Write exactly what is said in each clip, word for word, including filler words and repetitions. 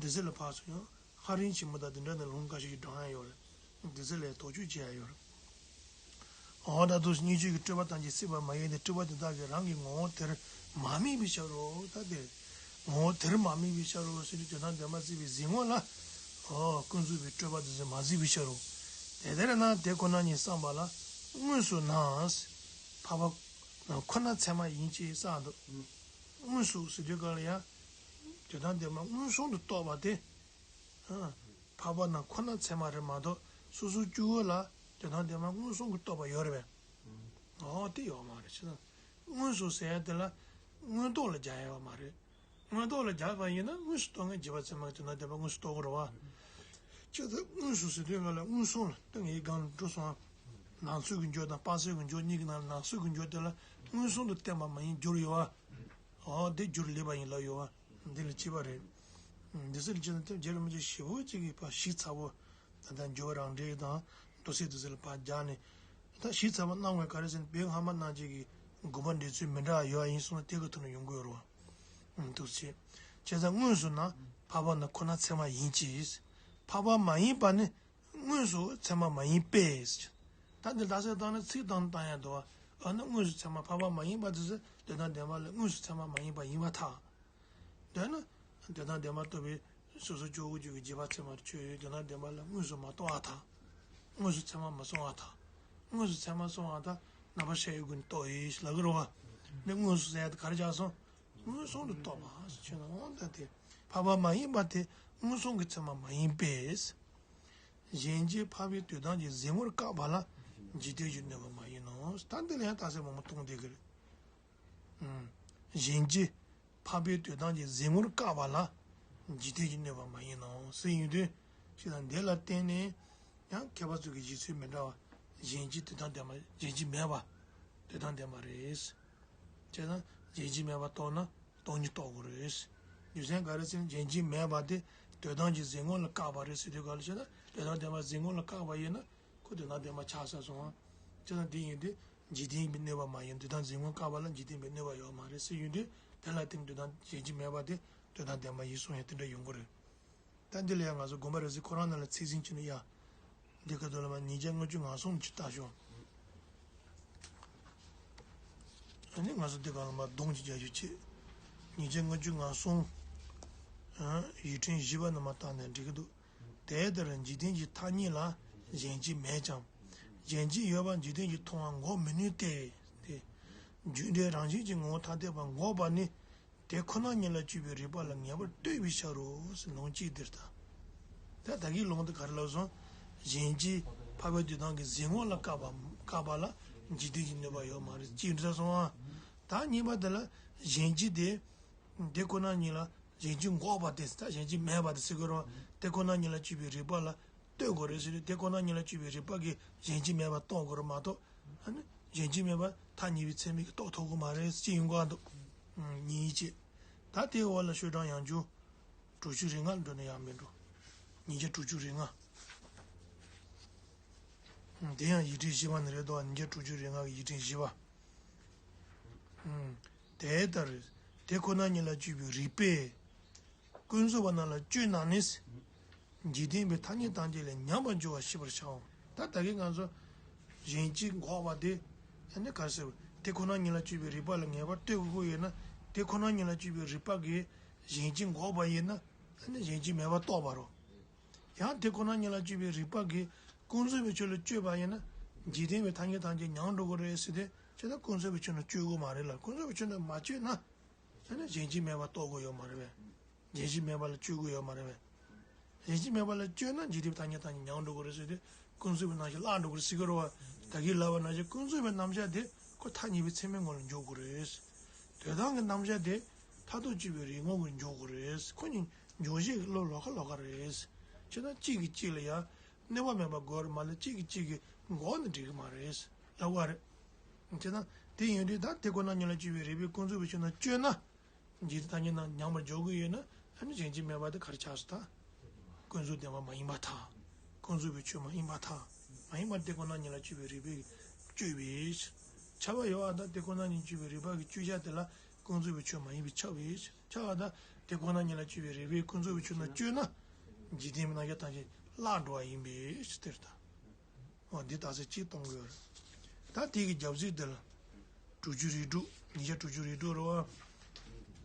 སྡེ་སྲིད་ལ་ཕར་སོང་ཡང་ཧ་རིང་ཆེན་མོ་དང་དེ་འདྲ་ནས་ལུང་ཁ་ཤས་ཀྱིས་བགྲང་ཡ་ཡོད་རེད། སྡེ་སྲིད་ལ་ཡང་དོགས་གཅོད་བྱེད་ཡ་ཡོད་རེད། འོ་ད་དུ་སྙིང་རྗེ་གི་སྤྲོས་པ་ཐམས་ཅད་སྲིད་པ་མ་ཡིན་ཏེ། སྤྲོས་པ་དེ་དག་གིས་རང་གི་ངོ་བོ་དེར་མ་དམིགས་པའི་ཕྱིར་རོ། ད་དེ་ངོ་བོ་དེར་མ་དམིགས་པའི་ཕྱིར་རོ་ཟེར་ནས་དོན་དམ་བདེན་པར་གཟིགས་པའི་གཟིགས་ངོ་ལ། འོ་ཀུན་རྫོབ་པའི་སྤྲོས་པ་དེ་ཚོས་མ་གཟིགས་པའི་ཕྱིར་རོ། དེ་ལྟར་ན་དེ་ཁོ་ན་ཉིད་བསམ་པ་ལ་དངོས་སུ་ན་འཕགས་པ་ཁོ་ན་ཚད་མ་ཡིན་གྱི་བསམ་འདུག་དངོས་སུ་ཟེར་དུས་གང་ལ་ཡང་དོན་དམ་བདེན་པ་མངོན་སུམ་དུ་རྟོགས་པ་དེ། འཕགས་པ་རྣམས་ཁོ་ན་ཚད་མ་རེད་མ་གཏོགས་སོ་སོ་སྐྱེ་བོ་ལ་དོན་དམ་བདེན་པ་མངོན་སུམ་གྱིས་རྟོགས་པ་ཡོད་རེད་པས། འོ་དེ་ཡོད་མ་རེད། ཅི་ཙམ་དངོས་སུ་ཟེར་ཡ་དེ་ལ་མངོན་རྟོགས་ལ་སྦྱར་ཡ་ཡོད་མ་རེད། མངོན་རྟོགས་ལ་སྦྱར་བ་ཡིན་ན་དངོས་སུ་རྟོགས་མཁན་རྗེས་དཔག་ཚད་མ་གིས་དོན་དམ་བདེན་པ་དངོས་སུ་རྟོགས་ཀྱི་རེད་བ། ཅི་ཙམ་དངོས་སུ་ཟེར་དུས་ང་ལ་མངོན་སུམ་ལ་ད་ངའི་སྒང་ལ་འགྲོ་སོང་ང་། ནང་ཚུལ་གྱི་འཇོག་དང་དཔག་ཚད་ཀྱི་འཇོག་གཉིས་ཀྱི་ནང་ལ་ནང་ཚུལ་གྱི་འཇོག་དེ་ལ་མངོན་སུམ་དུ་བསྟན་པ་མ་ཡིན་སྦྱོར་ཡོད་བ། འོ་དེ་སྦྱོར་ལེགས་པ་ཡིན་ལབ་ཡོད་བ། འདི་ལ་གཅིག་པ་རེད། འདི་ཚོ་ལ་བྱས་ན་ཐེངས་རྗེ་རིན་པོ་ཆེ་ཞེ་པོ་ཅིག་གིས་ཕར་ཞིབ་ཚགས་པོ། ད་ལྟ་འཇོག་རང་འགྲེལ་དང་མདོ་སེམས་འདི་ཚོ་ལ་ཕར་སྦྱར་ནས། ད་ཞིབ་ཚགས་པོ་གནང་བའི་ག་རེ་ཟེར་ན་བོད་སྔ་མ་རྣམས་ཀྱི་དགོངས་པ་འགྲེལ་ཚུལ་མི་འདྲ་བ་ཡོད་པ་ཡིན་གསུངས་ན་དེ་གི་ཐོག་ནས་ཡོང་གི་ཡོད་རེད་བ། འདུག་སེ། བྱས་ཙང་དངོས་སུ་ན་འཕགས་པ་རྣམས་ཁོ་ན་ཚད་མ་ཡིན་གྱི། འཕགས་པ་མ་ཡིན་པ་ནི་དངོས་སུ་ཚད་མ་མ་ཡིན་པས། ད་འདི་ལྟ་ཚུལ་བཏང་ན་ཚིག་བཏང་བཏང་ཡ་འདུག་བ། འོ་ན་དངོས་སུ་ཚད་མ་འཕགས་པ་མ་ཡིན་པ་དེ་ཚོ་དོན་དམ་བདེན་པ་ལ་དངོས་སུ་ཚད་མ་མ་ཡིན་པ་ཡིན་པར་ཐལ། འདོད་ན། དོན་དམ་བདེན་པར་རྟོགས་པའི་སོ་སོ་སྐྱེ་བོ་རྒྱུད་ཀྱི་རྗེས་དཔག་ཚད་མར་ཆོས་དོན་དམ་བདེན་པ་ལ་དངོས་སུ་མ་རྟོགས་པར་ཐལ། དངོས་སུ་ཚད་མར་མ་སོང་བར་ཐལ། དངོས་སུ་ཚད་མར་སོང་བ་དང་རྣམ་པར་ཤེས་ཡོན་ཀུན་རྟོགས་ཡོད་ལབ་ཀྱི་རེད་བ། འདི་དངོས་སུ་ཟེར་ཡ་དེ་ག་རེ་ཆགས་སོང་། མངོན་སུམ་དུ་རྟོགས་པ་ཞེས་ཆོས་ན་འོང་ད་དེ། འཕགས་པ་མ་ཡིན་པ་དེ་མངོན་སུམ་གྱི་ཚད་མ་མ་ཡིན་པས། གཞན་གྱིས་འཕགས་པའི་དོན་དམ་གྱི་གཟིགས་ངོར་བཀག་པ་ལ་འཇིག་རྟེན་གྱིས་གནོད་པ་མ་ཡིན་ནོ། ད་འདི་ལ་ཡང་རྟགས་གསལ་མང་པོ་མཐོང་བསྡད་ཀྱི་རེད། གཞན་གྱིས་འཕགས་པའི་དོན་དམ་གྱི་གཟིགས་ངོར་བཀག་པ་ལ་འཇིག་རྟེན་གྱིས་གནོད་པ་མ་ཡིན་ནོ་ཟེར་ཡོང་དུས། ཅི་ལྟར་འདི་ལ་བརྟེན་ནས་ཡང་མཁས་པ་ཚོ་གི་བཞེད་ཚུལ་མི་འདྲ་བ། གཞན་གྱིས་དོན་དམ་བདེན་པ་གཞན་གྱིས་མེད་པ་དོན་དམ་བདེན་པ་རེད། བྱས་ཙང་གཞན་གྱིས་མེད་པ་རྟོགས་ན་སྟོང་ཉིད་རྟོགས་དགོས་རེད། རྒྱུ་མཚན་ག་རེ་ཟེར་ན་གཞན་གྱིས་མེད་པ་དེ་དོན་དམ་གྱི་གཟིགས་ངོ་ལ་བཀག་པ་རེད་ཟེར་དུས་ག་ལ་བྱས་ན་དོན་དམ་བདེན་པ་གཟིགས་ངོ་ལ་བཀག་པ་ཡིན་ན་ཁོ་དོན་དམ་བདེན་པ་ཆགས་ཚར་སོང་ང་། བྱས་ཙང་དེ་ཡིན་དུས་འཇིག་རྟེན་པའི་གནོད་པ་མ་ཡིན། དོན་དམ་གཟིགས་ངོ་བཀག་པ་ལ་འཇིག་རྟེན་པའི་གནོད་པ་ཡོད་མ་རེད་ཟེར་ཡོང་དུས་དེ་ལ་བརྟེན་དོན་དམ་གཞན་གྱིས་མེད་པ་དེ་དོན་དམ་བདེན་པ་ཡིན་གསུང་ཡ་དེ་འདྲ་ཡོང་གི་རེད། ད་འདི་ལ་ཡང་ང་ཚོ་དགོན་པ་རེ་ཟིག་ཁོ་རང་ནང་ལ་ཚིག་ཟིན་གྱི་ནི་ཡ། འདི་ག་དུ་ལ་མ་ཉིས་བརྒྱ་ལྔ་བཅུ་ང་གསུམ་ཅིག་ལྟ་ཤོག་ཨ་ནི་ང་ཚོ་འདི་ག་ལ་མ་གདོང་གཅིག་རྒྱག་རྒྱུ་བྱེད། ཉིས་བརྒྱ་ལྔ་བཅུ་ང་གསུམ། ཡིག་ཕྲེང་བཞི་པ་ནས་མར་བལྟས་ནས་འགྲིག་གི་འདུག་དེ་ལྟར་འཇིག་རྟེན་གྱི་མཐའ་གཉིས་ལ་གཞན་གྱིས་མེད་ཀྱང་། གཞན་གྱིས་ཡོད་པ་འཇིག་རྟེན་གྱིས་མཐོང་བ་འགོག་མི་ནུས་ཏེ། དེ། རྒྱུ་འབྲས་རང་བཞིན་གྱི་ངོ་བོ་ཐ་དད་པ་འགོག་པ་ནི། དེ་ཁོ་ན་ཉིད་ལ་དཔྱོད་པའི་རིགས་པ་ལ་ངེས་པར་ལྟོས་པའི་ཕྱིར་རོ་ཟེར་ལུང་གཅིག་འདིར་ལྟ། ད་ད་གིན་ལུང་དེ་ག་རེ་ལབ་སོང་། གཞན་གྱིས་འཕགས་པའི་དོན་དམ་གྱི་གཟིགས་ངོ་ལ་བཀག་པ་བཀག་པ་ལ་འཇིག་རྟེན་གྱིས་གནོད་པ་ཡོད་མ་རེད་ཅེས་འདྲི་སོང་ཨ། ད་གཉིས་པ་དེ་ལ་གཞན་གྱིས་དེ། དེ་ཁོ་ན་ཉིད་ལ་གཞན་གྱིས་འགོག་པ་དེ་ད་གཞན་གྱིས་མེད་པ་དེ་ཟེར་དགོས་རེད་བ། དེ་ཁོ་ན་ཉིད་ལ་དཔྱོད་པའི་རིགས་པ་ལ་ལྟོས་དགོས་རེད་ཟེར་དུས་དེ་ཁོ་ན་ཉིད་ལ་དཔྱོད་པའི་རིགས་པ་གིས་གཞན་གྱིས་མེད་པ་རྟོགས་དགོས་རེད་མ་གཏོགས། ཨ་ནི་གཞན་གྱིས་མེད་པ་ཐ་སྙད་པའི་ཚད་མས་ཀྱིས་རྟོགས་ཐུབ་ཀྱི་མ་རེད་ཅེས་ཡོང་གི་འདུག་གཉིས་ཀྱིས། ད་དེའི་འོག་ལ་ཤོག་གྲངས་ཡང་བསྐྱར། དྲུག་ཅུ་རེ་ལྔ་འགྲོ་ན་ཡང་མི་འགྲོ། ཉིས་བརྒྱ་དྲུག་ཅུ་རེ་ལྔ། དེ་ཡང་ཡིག་ཕྲེང་བཞི་པ་ནས་རེད་དོ། ཉིས་བརྒྱ་དྲུག་ཅུ་རེ་ལྔ་གི་ཡིག་ཕྲེང་བཞི་པ། དེ་ལྟར་དེ་ཁོ་ན་ཉིད་ལ་དཔྱོད་པའི་རིགས་པས་ཀུན་རྫོབ་པ་རྣམས་ལ་དཔྱོད་ན་ནི། འཇིག་རྟེན་པའི་ཐ་སྙད་ཐམས་ཅད་ལས་ཉམས་པར་འགྱུར་བ་ཤེས་པར་བྱའོ། ད་ད་གིན་ང་ཚོ་གཞན་གྱིས་འགོག་པ་དེ་ཨ་ནི་ག་རེ་ཟེར་བ་དེ་ཁོ་ན་ཉིད་ལ་དཔྱོད་པའི་རིགས་པ་ལ་ངེས་པར་ལྟོས་དགོས་ཀྱི་ཡོད་ན། དེ་ཁོ་ན་ཉིད་ལ་དཔྱོད་པའི་རིགས་པ་གིས་གཞན་གྱིས་འགོག་པ་ཡིན་ན་ཨ་ནི་གཞན་གྱིས་མེད་པ་རྟོགས་པ་རེད། ཡང་དེ་ཁོ་ན་ཉིད་ལ་དཔྱོད་པའི་རིགས་པ་གིས་ཀུན་རྫོབ་པའི་ཆོས་ལ་དཔྱོད་པ་ཡིན་ན་འཇིག་རྟེན་པའི་ཐ་སྙད་ཐམས་ཅད་ཉམས་འགྲོ་གི་རེད་ཟེར་ཏེ། བྱས་ན་ཀུན་རྫོབ་པའི་ཆོས་ལ་དཔྱོད་དགོས་མ་རེད་ལ། ཀུན་རྫོབ་པའི་ཆོས་ལ་མ་དཔྱོད་ན། བྱས་ན་གཞན་གྱིས་མེད་པ་རྟོགས་དགོས་ཡོད་མ་རེད་པས། གཞན་གྱིས་མེད་པ་ལ་དཔྱོད་དགོས་ཡོད་མ་རེད་པས། གཞན་གྱིས་མེད་པ་ལ་དཔྱོད་ན་འཇིག་རྟེན་པའི་ཐ་སྙད་ཐམས་ཅད་ཉམས་འགྲོ་གི་རེད་ཟེར་ཏེ། ཀུན་རྫོབ་པའི་རྣམ་གཞག་བརླག་འགྲོ་གི་རེད་ཟེར་གི་རེད་བ། ད་གིན་ལབ་པ་ནང་བཞིན་ཀུན་རྫོབ་པའི་རྣམ་གཞག་དེ་ཁོ་ཐ་སྙད་པའི་ཚད་མའི་ངོ་ལ་འཇོག་དགོས་རེད། དོན་དམ་གྱི་རྣམ་གཞག་དེ་མཐར་ཐུག་དཔྱོད་པའི་རིགས་ངོ་གི་འཇོག་དགོས་རེད། ཁོ་གཉིས་འཇོག་བྱེད་ཀྱི་བློ་ལོགས་ཀ་ལོགས་ཀ་རེད། བྱས་ན་གཅིག་གིས་གཅིག་ལ་ཡང་གནོད་པ་མེད་པ་དགོས་རེད་མ་གཏོགས་གཅིག་གིས་གཅིག་གི་འགོག་ནས་འགྲིག་གི་མ་རེད། ལབ་པ་རེད། བྱས་ན་དེ་ཡིན་དུས་ད་དེ་ཁོ་ན་ཉིད་ལ་དཔྱོད་པའི་རིགས་པས་ཀུན་རྫོབ་པའི་ཆོས་རྣམས་དཔྱོད་ན། འཇིག་རྟེན་ཐ་སྙད་རྣམས་ཉམས་པར་འཇོག་གི་ཡོད་ན། ཨ་ནི་གཞན་གྱིས་མེད་པ་དེ་ག་རེ་ཆགས་སོང་ད། ཀུན་རྫོབ་བདེན་པ་མ་ཡིན་པར་ཐལ། ཀུན་རྫོབ་པའི་ཆོས་མ་ཡིན་པར་ཐལ། མ་ཡིན་པར་དེ་ཁོ་ན་ཉིད་ལ་དཔྱོད་པའི་རིགས་པས་དཔྱོད་པས། ཁྱབ་པ་ཡོད་པ་དང་དེ་ཁོ་ན་ཉིད་དཔྱོད་པའི་རིགས་པ་གིས་དཔྱོད་བྱ་དེ་ལ་ཀུན་རྫོབ་པའི་ཆོས་མ་ཡིན་པས་ཁྱབ་པས། ཁྱབ་པ་དང་ དེ་ཁོ་ན་ཉིད་ལ་དཔྱོད་པའི་རིགས་པས་ཀུན་རྫོབ་པའི་ཆོས་རྣམས་དཔྱོད་ན། འཇིག་རྟེན་པའི་རྣམ་གཞག་ཐམས་ཅད་བརླག་འགྲོ་བ་ཡིན་པའི་ཕྱིར་ཏོ། འོ་འདི་རྟགས་གསལ་གཅིག་གཏོང་དགོས་རེད། ད་དེ་གི་རྒྱབ་ཚིག་འདི་ལ། དྲུག་ཅུ་རེ་དྲུག་ཉིས་བརྒྱ་དྲུག་ཅུ་རེ་དྲུག་རེད་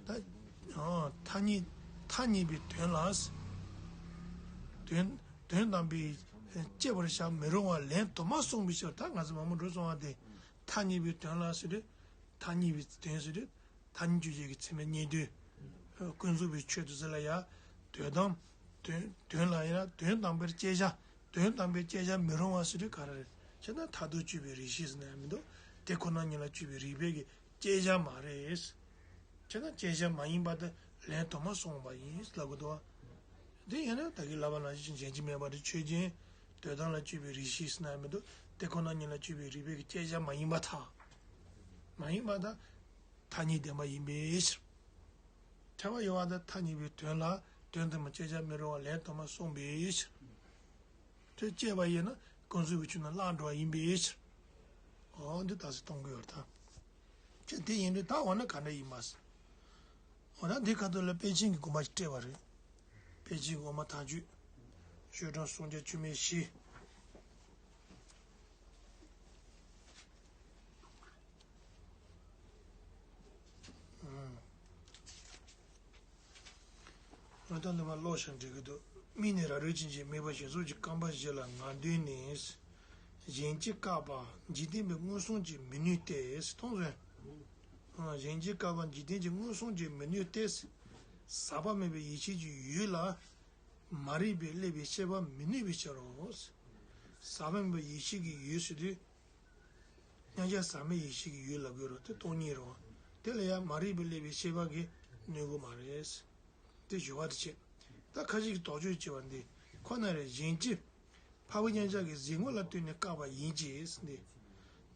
བ། ད། ཨ། ཐ་སྙད། ཐ་སྙད་པའི་དོན་ལ། དོན། དོན་དམ་པའི་དཔྱད་པར་བྱ་མི་རུང་བ་ལན་དུ་མ་གསུངས་པའི་ཕྱིར། ད་ང་ཚོ་མང་པོ་འགྲོ་སོང་བ་དེ། ཐ་སྙད་པའི་དོན་ལ་ཟེར་དུས། ཐ་སྙད་པའི་དོན་ཟེར་དུས། ཐ་སྙད་དཔྱོད་བྱེད་ཀྱི་ཚད་མའི་སྙིང་དོན། ཀུན་རྫོབ་པའི་ཆོས་དེ་ཚོ་ལ་ཡང་། དོན་དམ། དོན། དོན་ལ་ཡང་དོན་དམ་པར་དཔྱད་བྱ། དོན་དམ་པར་དཔྱད་བྱ་མི་རུང་བ་ཟེར་དུས་ག་རེ་རེད། བྱས་ན་མཐར་ཐུག་དཔྱོད་པའི་རིགས་ཤེས་ཟེར་ན་ཡང་མི་འདུག་དེ་ཁོ་ན་ཉིད་ལ་དཔྱོད་པའི་རིགས་པས་ཀྱི་དཔྱད་བྱ་མ་རེད། བྱས་ན་དཔྱད་བྱ་མ་ཡིན་པ་དེ་ལན་དུ་མ་གསུངས་པ་ཡིན་ལབ་དགོས་འདུག་བ། དེ་ཡིན་ན་ད་གིན་ལབ་པ་ནང་བཞིན་གཞན་གྱིས་སྨྲས་པ་དེ་ཆོས་ཅན། དོན་དམ་ལ་དཔྱོད་པའི་རིགས་ཤེས་ཟེར་ན་ཡང་མི་འདུག་དེ་ཁོ་ན་ཉིད་ལ་དཔྱོད་པའི་རིགས་པས་ཀྱི་དཔྱད་བྱ་མ་ཡིན་པར་ཐལ། མ་ཡིན་པར་ཐལ། ཐ་སྙད་བདེན་པ་ཡིན་པའི་ཕྱིར། ཕྲད་པ་ཡོད་པར་ཐལ། ཐ་སྙད་པའི་དོན་ལ་དོན་དམ་པར་དཔྱད་བྱ་མི་རུང་བ་ལན་དུ་མ་གསུངས་པའི་ཕྱིར། དེ་དཔྱད་པ་ཡིན་ན་ཀུན་རྫོབ་པའི་ཆོས་རྣམས་བརླག་འགྲོ་བ་ཡིན་པའི་ཕྱིར། འོ་འདི་རྟགས་གསལ་གཏོང་དགོས་པར་ཐལ། ཁྱེད་དེ་ཡིན་དུས་ད་འོ་ན་ག་འདྲ་ཡིན་པ། འོ་ན་འདི་ཁ་ཐུག་ལ་པཎ་ཆེན་གྱི་དགོངས་པ་ཞིག་སྤྲད་པ་རེད། པཎ་ཆེན་གྱི་དབུ་མ་ཐལ་འགྱུར། ཤོག་གྲངས་སུམ་བརྒྱ་བཅུ་མེད་བཞི། ང་ད་འདི་མ་ཀློག་ཤག་འགྲིག་གི་འདུག་དམིགས་ནས་རབ་རིབ་ཅན་གྱི་དམིགས་པ་གཞན་སོགས་ཀྱི་རྐང་པ་བཞི་ལ་ངེས་དོན་ནི། གཞན་གྱིས་བཀག་པ་འཇིག་རྟེན་པའི་མངོན་སུམ་གྱིས་མི་ནུས་ཏེ། མཐོང་སོང་། གཞན་གྱིས་བཀག་པ་འཇིག་རྟེན་གྱི་མངོན་སུམ་གྱིས་མི་ནུས་ཏེ། ཟག་པ་མེད་པའི་ཡེ་ཤེས་ཀྱི་ཡུལ་ལ། མ་རིག་པས་བསླད་པའི་ཤེས་པ་མི་ནུས་པའི་ཕྱིར་རོ། ཟག་པ་མེད་པའི་ཡེ་ཤེས་ཀྱི་ཡུལ་ཟེར་དུས། མཉམ་གཞག་ཟག་མེད་ཡེ་ཤེས་ཀྱི་ཡུལ་ལབ་དགོས་རེད་དེ་སྟོང་ཉིད་རེད་བ། དེ་ལ་ཡང་མ་རིག་པས་བསླད་པའི་ཤེས་པ་གིས་གནོད་གི་མ་རེད། དེ་ཞུ་བ་དེ་བྱས། ད་ཁ་ཅིག་གིས་དོགས་གཅོད་བྱས་པ་འདི་ཁོ་ན་རེ་གཞན་གྱིས། འཕགས་པའི་མཉམ་གཞག་གི་གཟིགས་ངོ་ལ་ལྟོས་ནས་བཀག་པ་ཡིན་གྱི་ཟེར་ནས།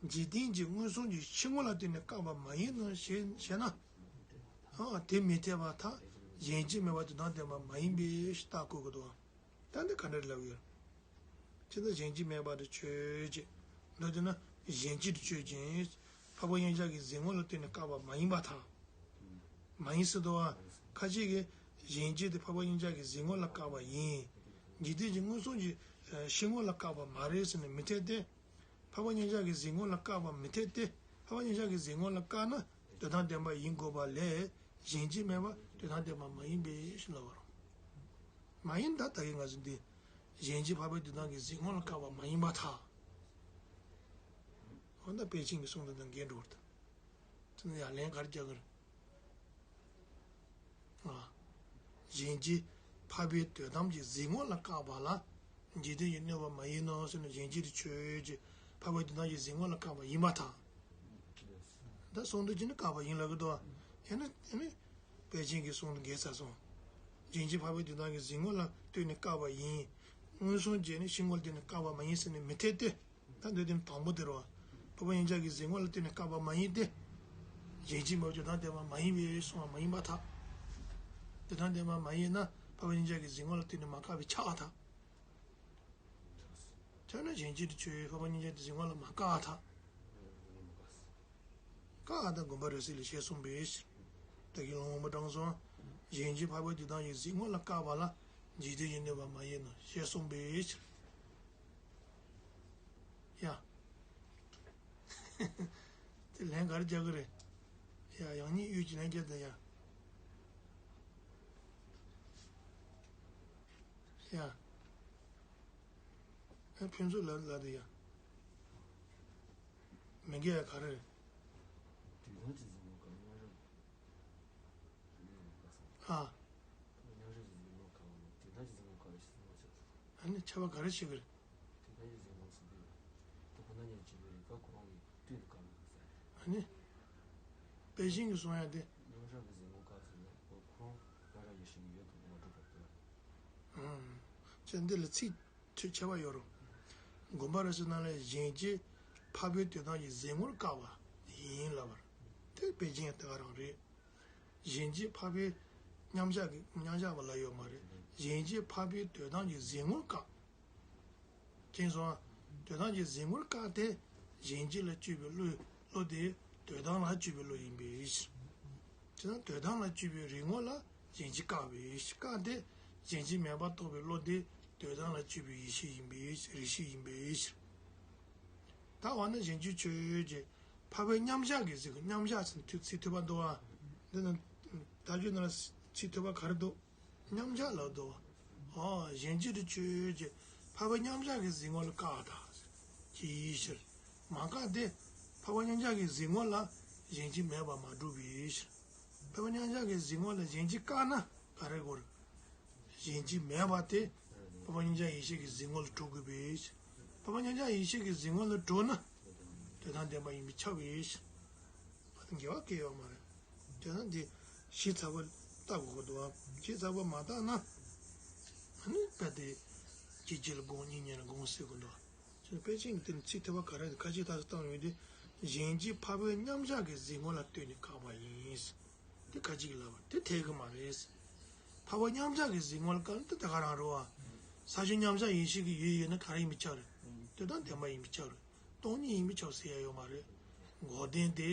འཇིག་རྟེན་གྱི་མངོན་སུམ་གྱི་ཕྱི་ངོ་ལ་ལྟོས་ནས་བཀག་པ་མ་ཡིན་ནོ་ཞེས་བཤད་ན། ཨ་དེ་མི་འཐད་པར་ཐལ། གཞན་གྱིས་སྨྲས་པ་དོན་དམ་བདེན་པ་མ་ཡིན་པའི་རྟགས་བཀོད་དགོས་འདུག་ད་འདི་ག་འདྲ་ལབ་ཡོད། ཅི་ལྟར་གཞན་གྱིས་སྨྲས་པ་དེ་ཆོས་ཅན། མདོར་བསྡུ་ན་གཞན་གྱིས་དེ་ཆོས་ཅན། འཕགས་པ་མཉམ་གཞག་གི་གཟིགས་ངོ་ལ་ལྟོས་ནས་བཀག་པ་མ་ཡིན་པར་ཐལ། མ་ཡིན་ཟེར་དུས་ཁ་ཅིག་གིས་གཞན་གྱིས་དེ་འཕགས་པ་མཉམ་གཞག་གི་གཟིགས་ངོ་ལ་བཀག་པ་ཡིན། འཇིག་རྟེན་གྱི་མངོན་སུམ་གྱི་ཕྱི་ངོ་ལ་བཀག་པ་མ་རེད་ཟེར་ནས་མི་འཐད་དེ། འཕགས་པ་མཉམ་གཞག་གི་གཟིགས་ངོ་ལ་བཀག་པ་མི་འཐད་དེ། འཕགས་པ་མཉམ་གཞག་གི་གཟིགས་ངོ་ལ་བཀག་ན་དོན་དམ་བདེན་པ་ཡིན་དགོས་པ་ལས་གཞན་གྱིས་སྨྲས་པ་དོན་དམ་བདེན་པ་མ་ཡིན་པའི་ཕྱིར་ལབ་པ་རེད། མ་ཡིན་ད་ལྟ་གི་ང་ཚོ་འདི། གཞན་གྱིས་འཕགས་པའི་དོན་དམ་གྱི་གཟིགས་ངོ་ལ་བཀག་པ་མ་ཡིན་པར་ཐལ། འོ་ན་པཎ་ཆེན་གྱི་གསུང་དོན་དང་འགལ་འགྲོ་བར་ཐལ། དེ་ནི་ཡང་ལན་ག་རེ་རྒྱག་གི་རེད། ཨ། གཞན་གྱིས་འཕགས་པའི་དོན་དམ་གྱི་གཟིགས་ངོ་ལ་བཀག་པ་ལ་འཇིག་རྟེན་གྱིས་གནོད་པ་མ་ཡིན་ནོ་ཟེར་ན་གཞན་གྱིས་དེ་ཆོས་ཅན། འཕགས་པའི་དོན་དམ་གྱི་གཟིགས་ངོ་ལ་བཀག་པ་ཡིན་པར་ཐལ། ད་གསུང་དོན་གྱིས་ནི་བཀག་པ་ཡིན་ལབ་ཀྱི་འདུག་ཡིན་ན་ཡིན་ན། པཎ་ཆེན་གྱི་གསུང་དུ་འགལ་ཚར་སོང་། གཞན་གྱིས་འཕགས་པའི་དོན་དམ་གྱི་གཟིགས་ངོ་ལ་ལྟོས་ནས་བཀག་པ་ཡིན། མངོན་སུམ་གྱིས་ནི་ཕྱི་ངོ་ལ་ལྟོས་ནས་བཀག་པ་མ་ཡིན་ཟེར་ནས་མི་འཐད་དེ། ད་འདོད་དོན་དང་པོ་དེ་རེད་བ། འཕགས་པ་མཉམ་གཞག་གི་གཟིགས་ངོ་ལ་ལྟོས་ནས་བཀག་པ་མ་ཡིན་ཏེ། གཞན་གྱིས་སྨྲས་པ་དོན་དམ་བདེན་པ་མ་ཡིན་པའི་གསུང་བ་མ་ཡིན་པར་ཐལ། དོན་དམ་བདེན་པ་མ་ཡིན་ན་འཕགས་པ་མཉམ་གཞག་གི་གཟིགས་ངོ་ལ་ལྟོས་ནས་མ་བཀག་པས་ཁྱབ་པར་ཐལ། ཐོས་ན་གཞན་གྱིས་དེ་ཆོས་ཅན། འཕགས་པ་མཉམ་གཞག་གི་གཟིགས་ངོ་ལ་མ་བཀག་པར་ཐལ། བཀག་པ་དང་དགོངས་པ་རབ་གསལ་ལས་ཞེས་གསུངས་པའི་ཕྱིར། ད་གིན་ལུང་མ་དྲངས་སོང་། གཞན་གྱིས་འཕགས་པའི་དོན་དམ་གྱི་གཟིགས་ངོ་ལ་བཀག་པ་ལ་འཇིག་རྟེན་གྱིས་གནོད་པ་མ་ཡིན་ནོ་ཞེས་གསུངས་པའི་ཕྱིར། ཡ། དེ་ལན་ག་རེ་རྒྱག་གི་རེད། ཡ་ཡང་སྙིང་གཡུལ་གྱི་ལན་རྒྱག་དང་ཡ། ཡ། ཨ་ཕན་ཚུན་ལ་ལ་དེ་ཡ། མི་འགལ་ཡ་ག་རེ་རེད། དུས་དང་གཅིག་གཟིགས་ངོ་བཀག་མཉམ་རབ་གཟིགས་ངོ་བཀག་ཨ། མཉམ་རབ་གཟིགས་ངོ་བཀག་ལ་དུས་དང་གཅིག་གཟིགས་ངོ་བཀག་ལ་ཕྱི་གཟིགས་ངོ་ཆགས་སོ། ཨ་ནི་ཁྱབ་པ་ག་རེ་བྱེད་ཀྱི་རེད། དུས་དང་གཅིག་གཟིགས་ངོ་ཟེར་དུས། དེ་ཁོ་ན་ཉིད་བྱེད་པའི་རིགས་པ་ཁོ་རང་གི་དུས་ལ་བཀག་ལ་ཟེར། ཨ་ནི། པཎ་ཆེན་གྱིས་གསུང་ཡ་དེ། མཉམ་རབ་ཀྱི་གཟིགས་ངོ་བཀག་ཟེར་ན་ཁོ་རང་རང་རང་ཡེ་ཤེས་ཀྱི་ཡུལ་དུ་མ་གྲུབ་པར་འདོད། ཨང་། ཅེས་འདི་ལ་ཚིག་ཐོས་ཁྱད་པར་ཡོད་རུང་། དགོངས་པ་རབ་གསལ་ནང་ལས་གཞན་གྱིས་འཕགས་པའི་དོན་དམ་གྱི་གཟིགས་ངོར་བཀག་པ་ཡིན་ལབ་པར། དེ་པཎ་ཆེན་དེ་ག་རང་རེད། གཞན་གྱིས་འཕགས་པའི་མཉམ་གཞག་གི་མཉམ་གཞག་པ་ལ་ཡོད་མ་རེད། གཞན་གྱིས་འཕགས་པའི་དོན་དམ་གྱི་གཟིགས་ངོར་བཀག་ཅེས་སོ། དོན་དམ་གྱི་གཟིགས་ངོར་བཀག་སྟེ། གཞན་གྱིས་ལ་དཔྱོད་པའི་བློ་བློ་དེ་དོན་དམ་ལ་དཔྱོད་པའི་བློ་ཡིན་པའི་ཕྱིར། དེ་ན་དོན་དམ་ལ་དཔྱོད་པའི་རིགས་ངོ་ལ་ གཞན་གཅེས་བཀག་པའི་ཕྱིར། བཀག་སྟེ་གཞན་གཅེས་མེད་པར་རྟོགས་པའི་བློ་དེ་དོན་དམ་ལ་དཔྱོད་པའི་ཡེ་ཤེས་ཡིན་པའི་ཕྱིར། རིགས་ཤེས་ཡིན་པའི་ཕྱིར། ད་འོ་ན་གཞན་གཅེས་ཆོས་ཅན། འཕགས་པའི་མཉམ་གཞག་གི་གཟིགས། མཉམ་གཞག་ཟེར་ན་ཚིག་ཚིག་ཐོས་པ་འདུག་བ། འདི་ན་ད་རྒྱུད་ནང་ལ་ཚིག་ཐོས་པ་ག་རེ་འདུག་མཉམ་གཞག་ལབ་འདུག་བ། འོ་གཞན་གཅེས་དེ་ཆོས་ཅན། འཕགས་པའི་མཉམ་གཞག་གི་གཟིགས་ངོ་ལ་བཀག་དང་ཅིའི་ཕྱིར། མ་བཀག་སྟེ་འཕགས་པའི་མཉམ་གཞག་གི་གཟིགས་ངོ་ལ་གཞན་གཅེས་མེད་པར་མ་གྲུབ་པའི་ཕྱིར། འཕགས་པའི་མཉམ་གཞག་གི་གཟིགས་ངོ་ལ་གཞན་གཅེས་བཀག་ན་ག་རེ་དགོས་རེད། གཞན་གཅེས་མེད་པ་དེ་འཕགས་པ་མཉམ་གཞག་ཡེ་ཤེས་ཀྱི་གཟིགས་ངོ་ལ་གྲུབ་དགོས་པས། འཕགས་པ་མཉམ་གཞག་ཡེ་ཤེས་ཀྱི་གཟིགས་ངོ་ལ་གྲུབ་ན་དོན་དམ་བདེན་པ་ཡིན་པས་ཁྱབ་པས། ཨ་ནི་འགལ་བ་གང་ཡང་ཡོད་མ་རེད། དེ་ན་འདི་ཞིབ་ཚགས་པོ་བལྟ་དགོས་ཀྱི་འདུག་བ། ཞིབ་ཚགས་པོ་མ་བལྟས་ན་ཨ་ནི་རྦད་དེ་གཅིག་གཅིག་ལ་དགོངས། གཉིས་གཉིས་ལ་དགོངས་ཟེར་གྱི་འདུག་དཔེ་ཅན་གྱི་དེ་ནི་ཚིག་ཐོས་པ་ག་རེ་ཁ་ཅིག་ད་བཏང་ཡོད་དེ། གཞན་གཅེས་འཕགས་པའི་མཉམ་གཞག་གི་གཟིགས་ངོ་ལ་ལྟོས་ནས་བཀག་པ་ཡིན། དེ་ཁ་ཅིག་ལབ་པ་དེ་འཐད་ཀྱི་མ་རེད། འཕགས་པ་མཉམ་གཞག་གི་གཟིགས་ངོ་ལ་བཀག་ན་དེ་ད་ག་རང་རེད་བ། ས་བཅུ་མཉམ་གཞག་ཡེ་ཤེས་ཀྱི་ཡུལ་ཡིན་ན་ག་རེ་ཡིན་པས་ཁྱབ་རེད། དོན་དམ་བདེན་པ་ཡིན་པས་ཁྱབ་རེད། སྟོང་ཉིད་ཡིན་པས་ཁྱབ་ཟེར་ཡ་ཡོད་མ་རེད། འགོག་བདེན་དེ་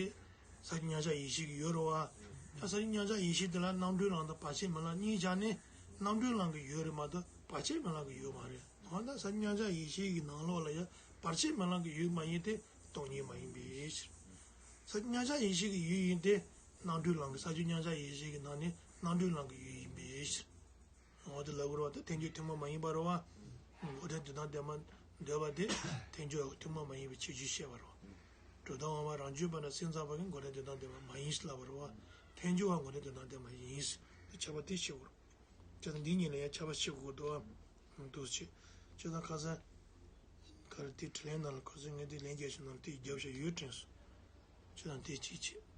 ས་བཅུ་མཉམ་གཞག་ཡེ་ཤེས་ཀྱི་ཡུལ་རེད་བ། ད་ས་བཅུ་མཉམ་གཞག་ཡེ་ཤེས་དེ་ལ་རྣམ་གྲོལ་ལམ་དང་བར་ཆད་མེད་ལམ་གཉིས་བཞག་ནས་རྣམ་གྲོལ་ལམ་གྱི་ཡུལ་རེད་མ་གཏོགས་བར་ཆད་མེད་ལམ་གྱི་ཡུལ་མ་རེད། འོ་ན་ས་བཅུ་མཉམ་གཞག་ཡེ་ཤེས་ཀྱི་ནང་ལོགས་ལ་ཡང་བར་ཆད་མེད་ལམ་གྱི་ཡུལ་མ་ཡིན་ཏེ་སྟོང་ཉིད་མ་ཡིན་པའི་ཕྱིར། ས་བཅུ་མཉམ་གཞག་ཡེ་ཤེས་ཀྱི་ཡུལ་ཡིན་ཏེ་རྣམ་གྲོལ་ལམ་གྱི། ས་བཅུ་མཉམ་གཞག་ཡེ་ཤེས་ཀྱི་ནང་ནས་རྣམ་གྲོལ་ལམ་གྱི་ཡུལ་ཡིན་པའི་ཕྱིར། འོ་དེ་ལབ་དགོས་རེད་བ། ད་ཐལ་འགྱུར་ཐུན་མོང་མ་ཡིན་པ་རེད་བ། འགོག་བདེན་དོན་དམ་བདེན་པར་འདོད་པ་དེ་ཐལ་འགྱུར་ཐུན་མོང་མ་ཡིན་པའི་ཕྱིར་ཞེས་བཤད་པ་རེད་བ། གྲུབ་མཐའ་དབུ་མ་རང་རྒྱུད་པ་དང་སེམས་ཙམ་པ་གིས་འགོག་བདེན་དོན་དམ་བདེན་པ་མ་ཡིན་ཞེས་ལབ་པ་རེད་བ། ཐལ་འགྱུར་བ་འགོག་བདེན་དོན་དམ་བདེན་པ་ཡིན་ཞེས་ཁྱབ་པ་དེ་ཤེས་དགོས་རེད། བྱས་ཙང་འདི་གཉིས་ལ་ཡང་ཁྱབ་པ་ཤེས་དགོས་འདུག་བ། འདུག་སེ་བྱས། བྱས་ཙང་ཁ་སང་ག་རེ་དེ་དྲི་ལན་ནང་ལ་ཁ་སང་ངས་དེ་ལན་རྒྱག་ཤིང་ནང་དེ་རྒྱབ་བཞག་ཡོད་དྲན་སོང་། བྱས་ཙང་དེ་གཅིག་བྱས།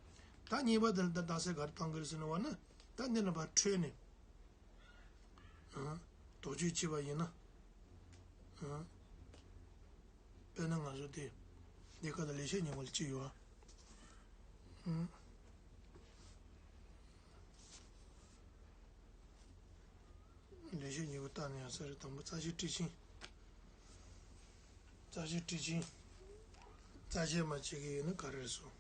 ད་གཉིས་པ་དེ་ལ་ད་རྡ་སའི་ག་རེ་བཏང་གི་རེད་ཟེར་ན་བ་ན། ད་འདི་ལ་ཕར་འཕྲོས་ནས། ཨང་། དོགས་གཅོད་བྱས་པ་ཡིན་ན། ཨང་། དཔེར་ན་ང་ཚོ་དེ། འདི་ག་ད་ལེགས་བཤད་སྙིང་པོ་ལ་གཅིག་ཡོད། ཨང་། ལེགས་བཤད་སྙིང་པོ་ལྟ་ན་ཡང་ས་རེ་དང་པོ་རྩ་ཤེ་ཊཱིཀ་ཆེན། རྩ་ཤེ་ཊཱིཀ་ཆེན། རྩ་ཤེ་མ་བྱེད་ཀྱི་ཡོད་ན་ག་རེ་རེད་སོང་།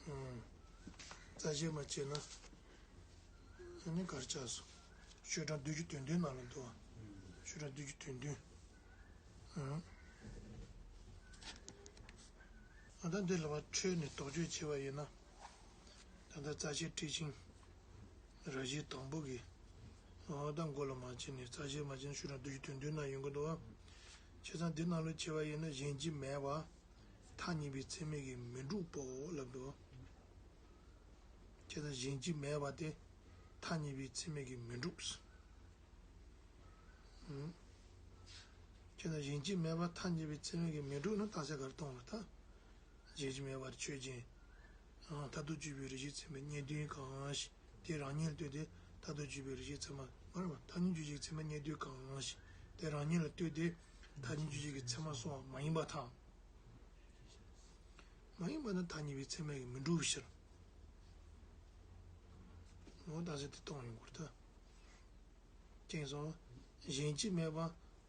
ཨང་། རྩ་ཤེ་མ་བྱེད་ན། ཨ་ནི་ག་རེ་ཆགས་སོང་། ཤོག་གྲངས་བདུན་ཅུ་དོན་བདུན་ནང་ལ་འདུག་བ། ཤོག་གྲངས་བདུན་ཅུ་དོན་བདུན། ཨང་། ཨ་ད་འདི་ལ་ཕར་འཕྲོས་ནས་དོགས་གཅོད་བྱས་པ་ཡིན་ན། ད་ལྟ་རྩ་ཤེ་ཊཱིཀ་ཆེན། ར་བཞི་དང་པོ་གི། འོ་ད་མགོ་ལ་མ་བྱས་ནས་རྩ་ཤེ་མ་བྱས་ནས་ཤོག་གྲངས་བདུན་ཅུ་དོན་བདུན་ན་ཡོང་གི་འདུག་བ། བྱས་ཙང་འདི་ནང་ལ་བྱས་པ་ཡིན་ན་གཞན་གཅེས་མེད་པ། ཐ་སྙད་པའི་ཚད་མས་ཀྱིས་མི་འགྲུབ་པོ་ལབ་འདུག་བ། བྱས་ཙང་གཞན་གཅེས་མེད་པ་དེ་ཐ་སྙད་པའི་ཚད་མས་ཀྱིས་མི་འགྲུབ། ཨང་། བྱས་ཙང་གཞན་གཅེས་མེད་པ་ཐ་སྙད་པའི་ཚད་མས་ཀྱིས་མི་འགྲུབ་ན་རྟགས་གསལ་ག་རེ་གཏོང་བ་ད། གཞན་གཅེས་མེད་པར་ཆོས་ཅན། ཨང་། མཐར་ཐུག་དཔྱོད་པའི་རིགས་ཤེས་ཚད་མས་རྙེད་དོན་གང་ཞིག་དེ་རང་ཉིད་ལ་ལྟོས་ཏེ་མཐར་ཐུག་དཔྱོད་པའི་རིགས་ཤེས་ཚད་མ་མ་རེད་པ། ཐ་སྙད་དཔྱོད་བྱེད་ཀྱི་ཚད་མས་རྙེད་དོན་གང་ཞིག་དེ་རང་ཉིད་ལ་ལྟོས་ཏེ་ཐ་སྙད་དཔྱོད་བྱེད་ཀྱི་ཚད་མ་སོང་བ་མ་ཡིན་པར་ཐལ། མ་ཡིན་པ་ན་ཐ་སྙད་པའི་ཚད་མས་ཀྱིས་མི་འགྲུབ་ཕྱིར། འོ་རྟགས་གསལ་དེ་གཏོང་ཡོང་དགོས་རེད་ད། ཅེས་སོ། གཞན་གཅེས་མེད་པ་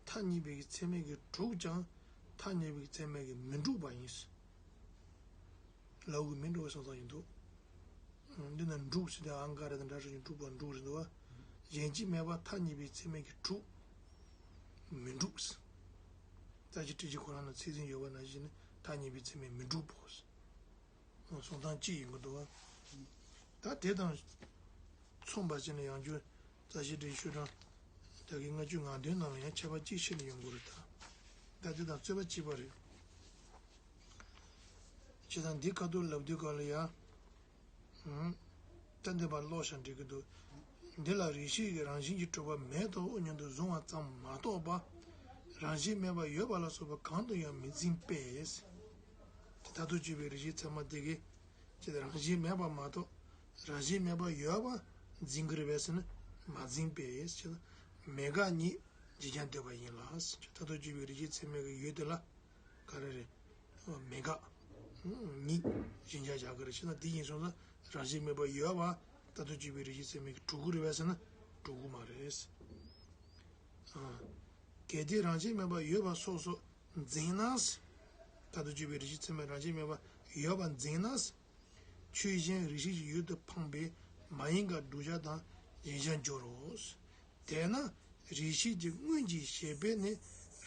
ཐ་སྙད་པའི་ཚད་མས་ཀྱིས་གྲུབ་ཀྱང་ཐ་སྙད་པའི་ཚད་མས་ཀྱིས་མི་འགྲུབ་པ་ཡིན། ལའུ་གི་མི་འགྲོ་བའི་སོང་ཙང་ཡིན་འདུག་འདི་ན་འགྲུབ་ཟེར་ཏེ་ཨང་ཀ་ར་དང་འདྲ་ཞིག་འགྲུབ་པ་འགྲུབ་རེད་འདུག་བ། གཞན་གཅེས་མེད་པ་ཐ་སྙད་པའི་ཚད་མས་ཀྱིས་གྲུབ། མི་འགྲུབ། རྩ་ཤེ་ཊཱིཀ་ཆེན་ཁོ་རང་ན་ཚིག་ཟིན་ཡོད་པ་ནང་བཞིན་ནི་ཐ་སྙད་པའི་ཚད་མས་མི་འགྲུབ་བོ། གསུང་སྟངས་གཅིག་ཡིན་དགོས་འདུག་བ། ད་དེ་དང་མཚུངས་པ་བྱས་ནས་ཡང་བསྐྱར་རྩ་ཤེ་ཊཱིཀ་ཆེན་ཤོག་གྲངས་དེ་གི་ལྔ་བཅུ་ང་བདུན་ནང་ལ་ཡང་ཁྱད་པར་གཅིག་ཤེས་ནས་ཡོང་དགོས་རེད་ད། ད་དེ་དང་རྩོད་པ་གཅིག་པ་རེད། བྱས་ཙང་འདི་ཁ་ཐུག་ལབ་དུས་སྐབས་ལ་ཡང་། ཨང་། ད་འདི་པར་ཀློག་བྱ་འགྲིག་གི་འདུག་འདི་ལ་རིགས་ཤེས་ཀྱི་རང་བཞིན་གྱིས་གྲུབ་པ་མེད་དོ་སྙམ་དུ་བཟུང་བ་ཙམ་མ་གཏོགས་པ། རང་བཞིན་མེད་པ་ཡོད་པ་ལ་སོགས་པ་གང་དུ་ཡང་མི་འཛིན་པས། མཐར་ཐུག་དཔྱོད་པའི་རིགས་ཤེས་ཚད་མ་དེ་གིས་ཀྱི་རང་བཞིན་མེད་པ་མ་གཏོགས་རང་བཞིན་མེད་པ་ཡོད་པ་འཛིན་གྱི་རེད་པས་ཟེར་ན་མ་འཛིན་པས་ཟེར་ན་མེད་དགག་གཉིས་འཛིན་ཀྱང་འདོད་པ་ཡིན་ལ། མཐར་ཐུག་དཔྱོད་པའི་རིགས་ཤེས་ཚད་མའི་ཡུལ་དེ་ལ་ག་རེ་རེད། མེད་དགག་གཉིས་གཞན་ཆ་བཞག་གི་རེད། བྱས་ན་དེ་ཡིན་སོང་ཙང་རང་བཞིན་མེད་པ་ཡོད་པ་མཐར་ཐུག་དཔྱོད་པའི་རིགས་ཤེས་ཚད་མའི་གྲུབ་ཀྱི་རེད་པས་ཟེར་ན་གྲུབ་ཀྱི་མ་རེད། གལ་ཏེ་རང་བཞིན་མེད་པ་ཡོད་པ་སོ་སོ་འཛིན་ན། མཐར་ཐུག་དཔྱོད་པའི་རིགས་ཤེས་ཚད་མས་རང་བཞིན་མེད་པ་ཡོད་པ་འཛིན་ན། ཆོས་གཞན་རིགས་ཤེས་ཀྱི་ཡུལ་དུ་འཕངས་པའི་ མ་ཡིན་དགག་བསྒྲུབ་བྱ་དང་གཞན་བྱར་འགྱུར་རོ། དེས་ན་རིགས་ཤེས་ཀྱི་སྔོན་གྱི་གཞན་ཕན་ནི་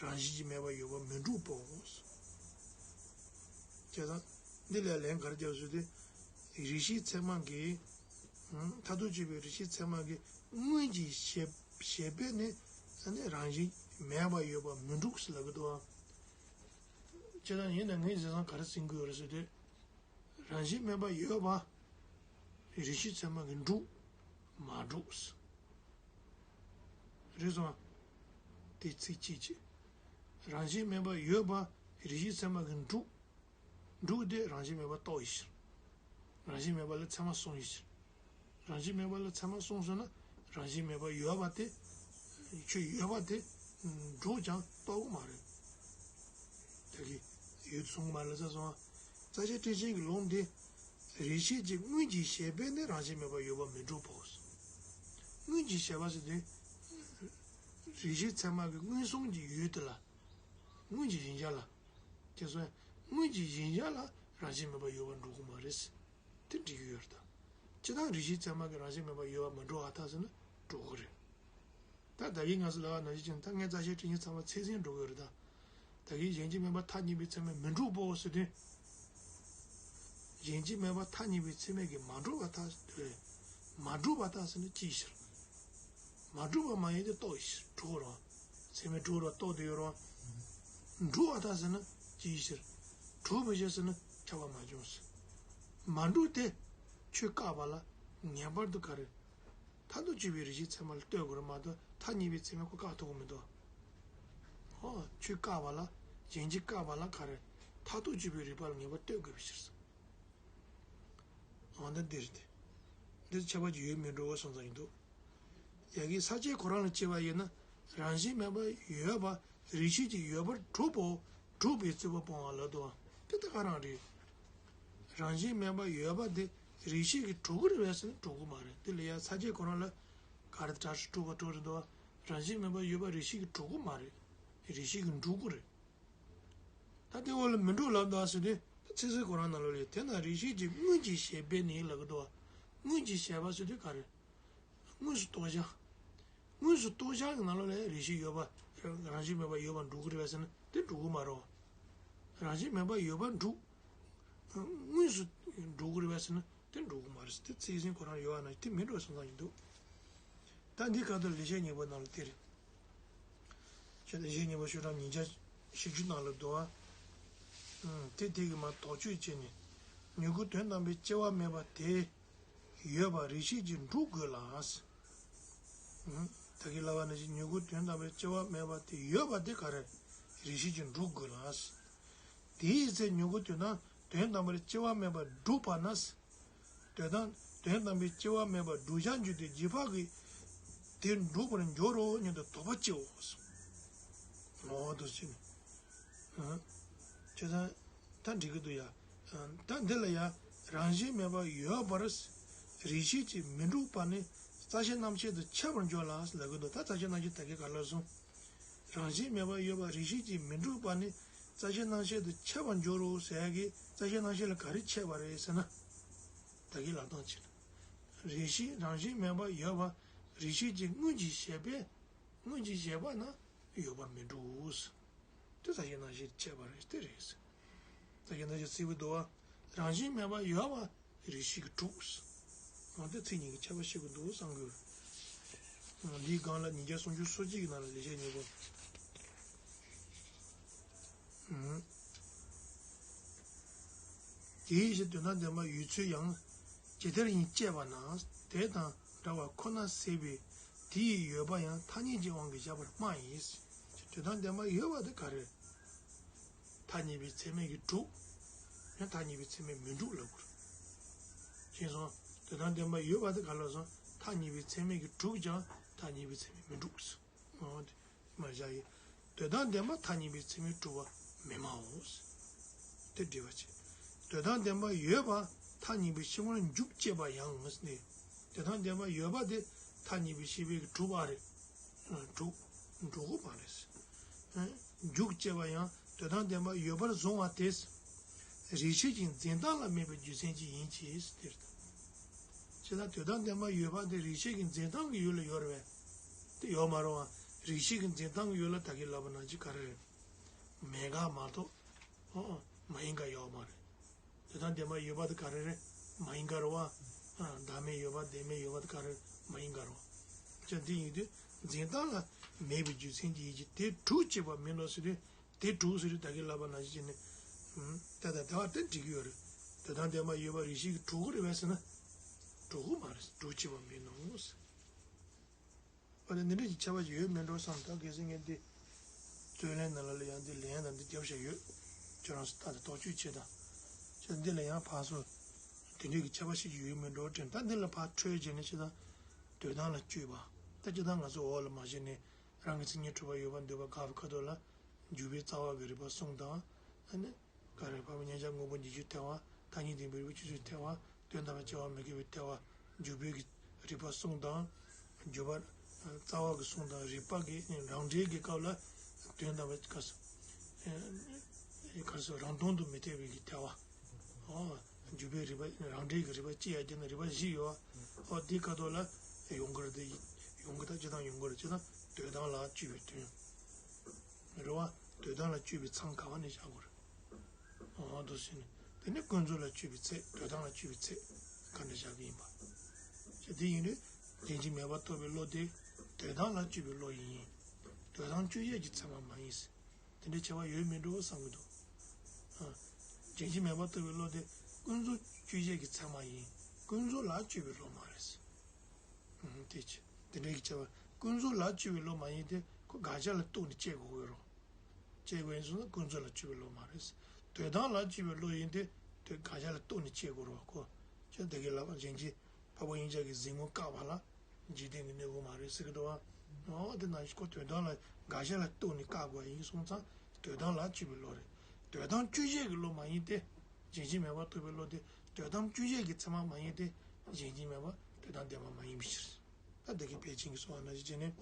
རང་བཞིན་གྱིས་མེད་པར་ཡོད་པར་མི་འགྲུབ་བོ། བྱས་ཙང་འདི་ལ་ལན་ག་རེ་རྒྱབ་ཟེར་དུས། རིགས་ཤེས་ཚད་མ་གིས། མཐར་ཐུག་དཔྱོད་པའི་རིགས་ཤེས་ཚད་མ་གིས་སྔོན་གྱི་གཞན་གཞན་ཕན་ནི་ནི་རང་བཞིན་མེད་པར་ཡོད་པར་མི་འགྲུབ་ཟེར་ལབ་ཀྱི་འདུག་བ། བྱས་ཙང་ཡིན་ན་ངས་བྱས་ཙང་ག་རེ་ཟེར་དགོས་རེད་ཟེར་དུས། རང་བཞིན་མེད་པར་ཡོད་པ། རིགས་ཤེས་ཚད་མ་གིས་འགྲུབ། མ་འགྲུབ། རེད་སོང་། དེ་ཚིག་གཅིག་གཅིག་རང་བཞིན་མེད་པར་ཡོད་པ། རིགས་ཤེས་ཚད་མ་གིས་འགྲུབ། འགྲུབ་སྟེ་རང་བཞིན་མེད་པར་རྟོགས་ཡི་ཕྱིར། རང་བཞིན་མེད་པ་ལ་ཚད་མ་གསུངས་ཡི་ཕྱིར། རང་བཞིན་མེད་པ་ལ་ཚད་མ་གསུངས་སོང་ན། རང་བཞིན་མེད་པར་ཡོད་པ་དེ། ཁྱོད་ཡོད་པ་དེ། འགྲུབ་ཀྱང་རྟོགས་ཀྱི་མ་རེད། ད་གི་ཡོད་གསུང་གི་མ་རེད་ཟེར་སོང་། རྩ་ཤེ་སྤྲིན་ཆེན་གྱི་ལུང་འདི། རིགས་ཤེས་ཀྱི་སྔོན་གྱི་གཞན་ཕན་ནི་རང་བཞིན་མེད་པར་ཡོད་པར་མི་འགྲུབ་བོ། སྔོན་གྱི་གཞན་ཕན་ཟེར་དུས། རིགས་ཤེས་ཚད་མ་གི་མངོན་སུམ་གྱི་ཡུལ་དེ་ལ། སྔོན་གྱི་གཞན་བྱ་ལ། དེ་སོང་། སྔོན་གྱི་གཞན་བྱ་ལ་རང་བཞིན་མེད་པར་ཡོད་པར་འགྲུབ་ཀྱི་མ་རེད། དེ་འགྲིག་གི་ཡོད་རེད་ད། སྤྱིར་བཏང་རིགས་ཤེས་ཚད་མ་གིས་རང་བཞིན་མེད་པར་ཡོད་པར་མི་འགྲུབ་པར་ཐལ་ཟེར་ན་འགྲུབ་ཀྱི་རེད། ད་ད་གིན་ང་ཚོ་ལབ་པ་ནང་བཞིན་བྱས་ན་ད་ངས་རྩ་ཤེ་སྤྲིན་ཆེན་ཚང་མ་ཚིག་ཟིན་འགྲོ་གི་ཡོད་རེད་ད། ད་གིན་གཞན་གྱིས་མིན་པ་ཐ་སྙད་པའི་ཚད་མས་མི་འགྲུབ་བོ་ཟེར་དུས། གཞན་གྱིས་མིན་པ་ཐ་སྙད་པའི་ཚད་མས་ཀྱིས་མ་འགྲུབ་པར་ཐལ་ཟེར་དུས། མ་འགྲུབ་པར་ཐལ་ཟེར་ན་ཅིའི་ཕྱིར། མ་གྲུབ་པ་མ་ཡིན་ཏེ་རྟོགས་ཡི་ཕྱིར་གྲུབ་རོ། ཚད་མས་གྲུབ་རོ་རྟོགས་ཏེ་ཡོད་རོ། འགྲུབ་པར་ཐལ་ཟེར་ན་ཅིའི་ཕྱིར། གྲུབ་པའི་ཕྱིར་ཟེར་ན་ཁྱབ་པ་མ་བྱུང་ཟེར། མ་འགྲུབ་སྟེ། ཆོས་བཀག་པ་ལ་ངེས་པར་དུ་ག་རེ། མཐར་ཐུག་དཔྱོད་པའི་རིགས་ཤེས་ཚད་མ་ལ་ལྟོས་དགོས་རེད་མ་གཏོགས་ཐ་སྙད་པའི་ཚད་མས་ཁོ་བཀག་ཐུབ་ཀྱི་མི་འདུག་ཧོ། ཆོས་བཀག་པ་ལ། གཞན་གྱིས་བཀག་པ་ལ་ག་རེ། མཐར་ཐུག་དཔྱོད་པའི་རིགས་པ་ལ་ངེས་པར་ལྟོས་དགོས་པའི་ཕྱིར་ཟེར། འོ་ན་འདི་རེད་དེ། འདིར་ཁྱད་པར་གྱི་ཡུལ་མི་འགྲོ་བ་སོང་ཙང་ཡིན་འདུག་ཡ་གི་ས་བཅད་ཁོ་རང་ལ་དཔྱད་པ་ཡིན་ན། རང་བཞིན་མེད་པར་ཡོད་པ་རིགས་ཤེས་ཀྱིས་ཡོད་པར་གྲུབ་བོ། གྲུབ་པའི་རྩོད་པ་སྤོང་བ་ལ་དོ། དེ་ལྟ་ག་རང་རེད། རང་བཞིན་མེད་པར་ཡོད་པ་དེ་རིགས་ཤེས་ཀྱིས་གྲུབ་ཀྱི་རེད་པས་ཟེར་ན་གྲུབ་ཀྱི་མ་རེད། དེ་ལ་ཡ་ས་བཅད་ཁོ་རང་ལ་ག་རེ་དྲག་ཞིག་གྲུབ་པ་གྲུབ་རེད་དོ། རང་བཞིན་མེད་པར་ཡོད་པ་རིགས་ཤེས་ཀྱིས་གྲུབ་ཀྱི་མ་རེད། རིགས་ཤེས་ཀྱིས་འགྲུབ་ཀྱི་རེད། ད་དེ་འོག་ལ་མི་འགྲུབ་ལབ་འདུག་ཟེར་དུས་ད་ཚིག་ཟིན་ཁོ་རང་ནང་ལོགས་ལ་དེས་ན་རིགས་ཤེས་ཀྱི་སྔོན་གྱི་གཞན་ཕན་ནི་ལབ་ཀྱི་འདུག་སྔོན་གྱི་གཞན་ཕན་ཟེར་དུས་ག་རེ། དངོས་སུ་རྟོགས་བྱ། དངོས་སུ་རྟོགས་བྱ་གི་ནང་ལོགས་ལ་རིགས་ཤེས་ཡོད་པ། རང་བཞིན་མེད་པ་ཡོད་པ་འགྲུབ་ཀྱི་རེད་པས་ཟེར་ན་དེ་འགྲུབ་ཀྱི་མ་རེད། རང་བཞིན་མེད་པ་ཡོད་པ་འགྲུབ། དངོས་སུ་འགྲུབ་ཀྱི་རེད་པས་ཟེར་ན་དེ་འགྲུབ་ཀྱི་མ་རེད། དེ་ཚིག་ཟིན་ཁོ་རང་ཡོད་པ་ན་དེ་མི་འགྲོ་བསམ་བསམ་ཡིན་འདུག་ད་འདི་ཁ་ཐུག་ལེགས་བཤད་སྙིང་པོ་ནང་ལ་དེ་རེད། ཁྱེད་ལེགས་བཤད་སྙིང་པོ་ཤོག་གྲངས་ཉིས་བརྒྱ་བཞི་བཅུ་ནང་ལ་འདུག་ཨ། དེ་དེ་གི་མ་དོགས་གཅོད་བྱས་ནས། མྱུ་གུ་དོན་དམ་པའི་སྐྱེ་བ་མེད་པ་དེ། ཡོད་པ་རིགས་ཤེས་ཀྱིས་འགྲུབ་དགོས་ལ། ད་གིན་ལབ་པ་ནང་བཞིན་མྱུ་གུ་དོན་དམ་པའི་སྐྱེ་བ་མེད་པ་དེ་ཡོད་པ་དེ་ག་རེ། རིགས་ཤེས་ཀྱིས་འགྲུབ་དགོས་ལ། དེའི་ཚེ་མྱུ་གུ་དོན་དམ་དོན་དམ་པར་སྐྱེ་བ་མེད་པར་སྒྲུབ་པ་ན། དོན་དམ་དོན་དམ་པའི་སྐྱེ་བ་མེད་པར་བསྒྲུབ་བྱར་འགྱུར་ཏེ་རྗེས་དཔག་གིས་དེ་འགྲུབ་པར་འགྱུར་རོ་སྙམ་དུ་དོགས་པ་སྐྱེའོ། ལོག་ཏུ་ཕྱིན། ཁྱོད་ཚང་ད་འགྲིག་གི་འདུག་ཡ། ད་འདི་ལ་ཡ། རང་བཞིན་མེད་པར་ཡོད་པར་རིགས་ཤེས་ཀྱིས་མི་འགྲུབ་པ་ནི་རྩ་ཤེ་རྣམ་ཤེས་དུ་ཁྱབ་པར་འགྱུར་ལ་ལབ་ཀྱི་འདུག་ད་རྩ་ཤེ་རྣམ་ཤེས་ད་གིན་ག་ལབ་སོང་། རང་བཞིན་མེད་པར་ཡོད་པ་རིགས་ཤེས་ཀྱིས་མི་འགྲུབ་པ་ནི་རྩ་ཤེ་རྣམ་ཤེས་དུ་ཁྱབ་པར་འགྱུར་རོ་ཟེར་ཡ་གི་རྩ་ཤེ་རྣམ་ཤེས་ལ་ག་རེ་ཁྱད་པར་རེད་ཟེར་ན། ད་གིན་ལབ་སྟངས་ཕྱིན། རིགས་ཤེས་རང་བཞིན་མེད་པར་ཡོད་པ་རིགས་ཤེས་ཀྱི་སྔོན་གྱི་གཞན་ཕན། སྔོན་གྱི་གཞན་ཕན་ན་ཡོད་པར་མི་འགྲུབ། དེ་རྩ་ཤེ་རྣམ་ཤེས་ཁྱད་པར་རེད་དེ་རེད། རྩ་ཤེ་རྣམ་ཤེས་སྲིད་པའི་འདུ་བ། རང་བཞིན་མེད་པར་ཡོད་པ་རིགས་ཤེས་ཀྱིས་གྲུབ། འོ་དེ་ཚིག་གཉིས་ཀྱི་ཁྱད་པར་ཤེས་དགོས་འདུག་བསམ་དགོས། འདིའི་སྒང་ལ་ཉིས་བརྒྱ་སུམ་ཅུ་སོ་གཅིག་གི་ནང་ལ་ལེགས་བཤད་སྙིང་པོ། དེའི་ཕྱིར་དོན་དམ་བདེན་པ་ཡོད་ཚུལ་ཡང་ཇི་ལྟར་ཡིན་དཔྱད་པ་ན་དེ་དང་འདྲ་བ་ཁོ་ན་ཟད་པས་དེ་ཡི་ཡོད་པ་ཡང་ཐ་སྙད་ཀྱི་དབང་གིས་བཞག་པར་སྨྲ་ཡིན། དོན་དམ་བདེན་པ་ཡོད་པ་དེ་ག་རེ། ཐ་སྙད་པའི་ཚད་མས་ཀྱིས་གྲུབ། ཡང་ཐ་སྙད་པའི་ཚད་མས་མི་འགྲུབ་ལབ་དགོས། ཤེས་སོང་། དོན་དམ་བདེན་པ་ཡོད་པ་དེ་ག་ལ་སོང་ཐ་སྙད་པའི་ཚད་མས་ཀྱིས་གྲུབ་ཀྱང་ཐ་སྙད་པའི་ཚད་མས་མི་འགྲུབ། འོ་དེ་མ་བཞག་ཡིན། དོན་དམ་བདེན་པ་ཐ་སྙད་པའི་ཚད་མས་གྲུབ་པ་མི་སྨྲའོ། དེ་འགྲེལ་བ་བྱེད། དོན་དམ་བདེན་པ་ཡོད་པ་ཐ་སྙད་པའི་ཤེས་པར་འཇུག་ཅེས་པ་ཡང་ནི། དོན་དམ་བདེན་པ་ཡོད་པ་དེ་ཐ་སྙད་པའི་ཤེས་པས་གྲུབ་པ་རེད། གྲུབ། འགྲུབ་དགོས་པ་རེད། འཇུག་ཅེས་པ་ཡང་དོན་དམ་བདེན་པ་ཡོད་པར་བཟུང་བ་དེ། རིགས་ཤེས་ཀྱི་འཛིན་སྟངས་ལ་དམིགས་པའི་རྒྱུ་མཚན་གྱིས་ཡིན་གྱི་ཟེར་ཏེ། དེ་ལ་དོན་དམ་བདེན་པ་ཡོད་པ་དེ་རིགས་ཤེས་ཀྱི་འཛིན་སྟངས་ཀྱི་ཡུལ་ལ་ཡོད་རེད་པས། དེ་ཡོད་མ་རེད་བ། རིགས་ཤེས་ཀྱི་འཛིན་སྟངས་ཀྱི་ཡུལ་ལ་ད་གིན་ལབ་པ་ནང་བཞིན་ག་རེ་རེད། མེད་དགག་མ་གཏོགས། ཨོ་ཨོ་མ་ཡིན་དགག་ཡོད་མ་རེད། དོན་དམ་བདེན་པ་ཡོད་པ་དེ་ག་རེ་རེད། མ་ཡིན་དགག་རེད་བ། ཨ་བདག་མེད་ཡོད་པ་བདེན་མེད་ཡོད་པ་དེ་ག་རེ་རེད། མ་ཡིན་དགག་རེད་བ། ཅག་འདི་ཡིན་དུས་འཛིན་སྟངས་ལ་མེད་པའི་རྒྱུ་མཚན་གྱིས་ཡིན་གྱི་དེ་གྲུབ་བྱེད་པ་མིན་ནོ་ཟེར་དུས། དེ་གྲུབ་ཟེར་དུས་ད་གིན་ལབ་པ་ནང་བཞིན་བྱས་ནས། ཨུམ། ད་ལྟ་དེ་བ་དེ་འགྲིག་གི་ཡོད་རེད། དོན་དམ་བདེན་པ་ཡོད་པ་རིགས་ཤེས་ཀྱིས་གྲུབ་ཀྱི་རེད་པས་ཟེར་ན། གྲུབ་ཀྱི་མ་རེད། གྲུབ་བྱེད་པ་མིན་ནོ་ཟེར། ཨ་ནི་འདི་འདྲ་ཞིག་ཁྱད་པར་ཞིག་ཡོད་མེད་འགྲོ་བསམ། ད་གལ་སྲིད་ངས་འདི་རྩོད་ལན་ནང་ལ་ལ་ཡང་འདི་ལན་དང་འདི་རྒྱབ་བཞག་ཡོད། ཁྱོད་རང་ཚོ་ལྟ་དང་དོགས་གཅོད་བྱེད་དང་། ཁྱོད་འདི་ལ་ཡང་ཕར་ཚུར་དེ་འདྲའི་གི་ཁྱད་པར་ཞིག་ཡོད་མེད་འགྲོ་དྲན། ད་འདི་ལ་ཕར་འཕྲོས་བྱས་ནས་ཅི་ད། དོན་དམ་ལ་དཔྱོད་པ། ད་ཅི་ད་ང་ཚོ་འོག་ལ་མ་བྱས་ནས་རང་གི་མཚན་ཉིད་གྲུབ་པ་ཡོད་པར་འདོད་པ་དགག་པའི་ཁ་ཐོག་ལ། འཇུག་པའི་རྩ་བ་གི་རིགས་པ་གསུམ་དང་། ཨ་ནི། ག་རེ་འཕགས་པའི་མཉམ་གཞག་དངོས་པོ་འཇིག་ཚུལ་ཐལ་བ། ཐ་སྙད་བདེན་པའི་རིགས་པ་གཅོད་ཚུལ་ཐལ་བ། དོན་དམ་པར་སྐྱེ་བ་མི་སྐྱེ་བའི་ཐལ་བ། འཇུག་པའི་གི་རིགས་པ་གསུམ་དང་། འཇུག་པ་རྩ་བ་གི་གསུམ་དང་རིགས་པ་གི་རང་འགྲེལ་གྱི་སྐབས་ལ་དོན་དམ་པར་ག་ས། ག་ས་རང་དོན་དུ་མི་འཐད་པའི་གི་ཐལ་བ། ཨོ། འཇུག་པའི་རིགས་པ་རང་འགྲེལ་གྱི་རིགས་པ་སྤྱི་ཡར་རྒྱས་ན་རིགས་པ་བཞི་ཡོད། ཨོ་དེའི་ཁ་ཐོག་ལ་ཡོང་གི་རེད་དེ། ཡོང་གི་ད་ཅི་དང་ཡོང་གི་རེད་ཅི་དང་དོན་དམ་ལ་དཔྱོད་པའི་དོན། རེད་བ། དོན་དམ་ལ་དཔྱོད་པའི་མཚམས་ག་བ་ནས་བཞག་དགོས་རེད། འོ་འདུག་ཟེར་ནས། དེ་ནས་ཀུན་རྫོབ་ལ་དཔྱོད་པའི་ཚད། དོན་དམ་ལ་དཔྱོད་པའི་ཚད་ག་འདྲ་བཞག་གི་ཡིན་པ། ཅེས་དེ་ཡིན་དུས་རྒྱན་གྱིས་མེད་པར་རྟོགས་པའི་བློ་དེ་དོན་དམ་ལ་དཔྱོད་པའི་བློ་ཡིན། དོན་དམ་དཔྱོད་བྱེད་ཀྱི་ཚད་མ་མ་ཡིན། དེ་འདྲའི་ཁྱད་པར་ཡོད་མིན་འགྲོ་བསམ་གྱི་འདུག་ཨ། རྒྱན་གྱིས་མེད་པར་རྟོགས་པའི་བློ་དེ་ཀུན་རྫོབ་དཔྱོད་བྱེད་ཀྱི་ཚད་མ་ཡིན། ཀུན་རྫོབ་ལ་དཔྱོད་པའི་བློ་མ་རེད། ཨུམ། དེ་ཅི། དེ་འདྲའི་གི་ཁྱད་པར། ཀུན་རྫོབ་ལ་དཔྱོད་པའི་བློ་མ་ཡིན་ཏེ་ཁོ་དགག་བྱ་ལ་གཏུགས་ནས་དཔྱད་དགོས་ཀྱི་རེད། དཔྱད་དགོས་ཡིན་སོང་ན་ཀུན་རྫོབ་ལ་དཔྱོད་པའི་བློ་མ་རེད། དོན་དམ་ལ་དཔྱོད་པའི་བློ་ཡིན་ཏེ་དེ་དགག་བྱ་ལ་གཏུགས་ནས་དཔྱད་དགོས་རེད་བ་ཁོ། ཁྱོད་དེ་གི་ལབ་པ་རྒྱན་གྱིས་འཕགས་པ་དབྱིངས་ཆགས་ཀྱི་གཟིགས་ངོར་བཀག་པ་ལ་འཇིག་རྟེན་གྱི་གནས་སྐབས་མ་རེད་ཟེར་གི་འདུག་བ། འོ་དེ་ནང་བཞིན་ཁོ་དོན་དམ་ལ་དགག་བྱ་ལ་གཏུགས་ནས་བཀག་དགོས་ཡིན་སོང་ཙང་དོན་དམ་ལ་དཔྱོད་པའི་བློ་རེད། དོན་དམ་དཔྱོད་བྱེད་ཀྱི་བློ་མ་ཡིན་ཏེ། རྒྱན་གྱིས་མེད་པར་རྟོགས་པའི་བློ་དེ་དོན་དམ་དཔྱོད་བྱེད་ཀྱི་ཚད་མ་མ་ཡིན་ཏེ། རྒྱན་གྱིས་མེད་པ་དོན་དམ་བདེན་པ་མ་ཡིན་པའི་ཕྱིར། ད་འདི་གི་ཕལ་ཆེར་གྱི་གསུང་བ་ནང་བཞིན་བྱས་ནས།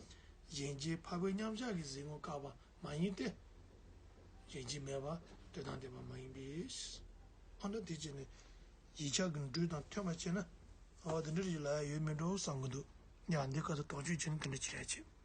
གཞན་གྱིས་འཕགས་པའི་མཉམ་གཞག་གི་གཟིགས་ངོར་བཀག་པ་མ་ཡིན་ཏེ། རྒྱན་གྱིས་མེད་པ་དོན་དམ་བདེན་པ་མ་ཡིན་པའི་ཕྱིར། འོ་ན་དེ་བྱས་ནས་ཡིག་ཆ་གི་འགྲོས་དང་མཐུན་པ་བྱས་ན། འོ་དེ་འདྲ་ཞིག་ལ་ཡོད་མིན་འགྲོ་བསམ་གྱི་འདུག་ཡང་འདི་སྐབས་སུ་དོགས་གཅོད་བྱས་ན་དེ་འདྲ་བྱེད་ཡ་བྱེད།